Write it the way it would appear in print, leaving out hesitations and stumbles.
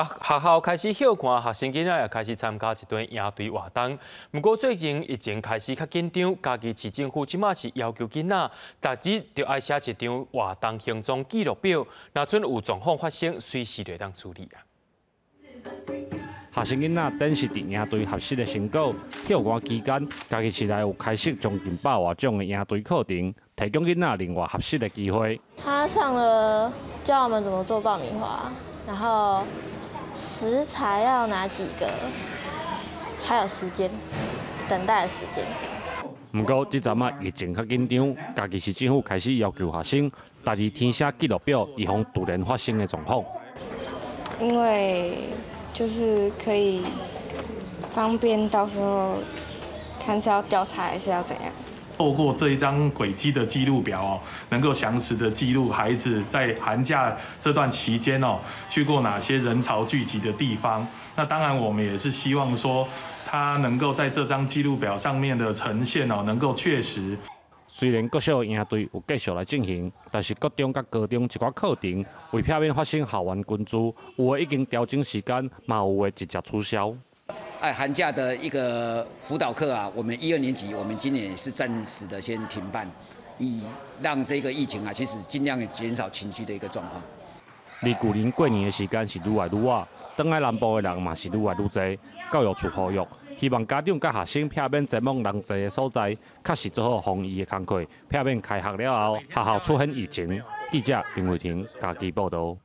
學校開始歇寒，學生囡仔也開始參加一堆營隊活動。毋過最近疫情開始較緊張，嘉義市政府這馬是要求囡仔，逐日著愛寫一張活動行蹤記錄表，若準有狀況發生，隨時就會當處理啊。學生囡仔展示佇營隊學習的成果。歇寒期間，嘉義市內有開設將近百外種的營隊課程，提供囡仔另外學習的機會。他上了教我們怎麼做爆米花，然後食材要哪幾個，還有時間，等待的時間。毋過，這陣仔疫情較緊張，嘉義市政府開始要求學生逐日填寫記錄表，以防突然發生的狀況。因為就是可以方便到時候看是要調查還是要怎樣。透過這一張軌跡的記錄表哦，能夠詳實的記錄孩子在寒假這段期間哦，去過哪些人潮聚集的地方。那當然，我們也是希望說，他能夠在這張記錄表上面的呈現哦，能夠確實。雖然國小營隊有繼續來進行，但是國中佮高中一寡課程為避免發生校園群聚，有的已經調整時間，嘛有的直接取消。哎，寒假的一個輔導課啊，我們一二年級，我們今年也是暫時的先停辦，以讓這個疫情啊，其實盡量減少群聚的一個狀況。離舊年過年的時間是愈來愈晚，轉來南部的人嘛是愈來愈濟。教育處呼籲，希望家長佮學生避免前往人濟的所在，確實做好防疫的工課，避免開學了後學校出現疫情。記者林慧婷嘉義報導。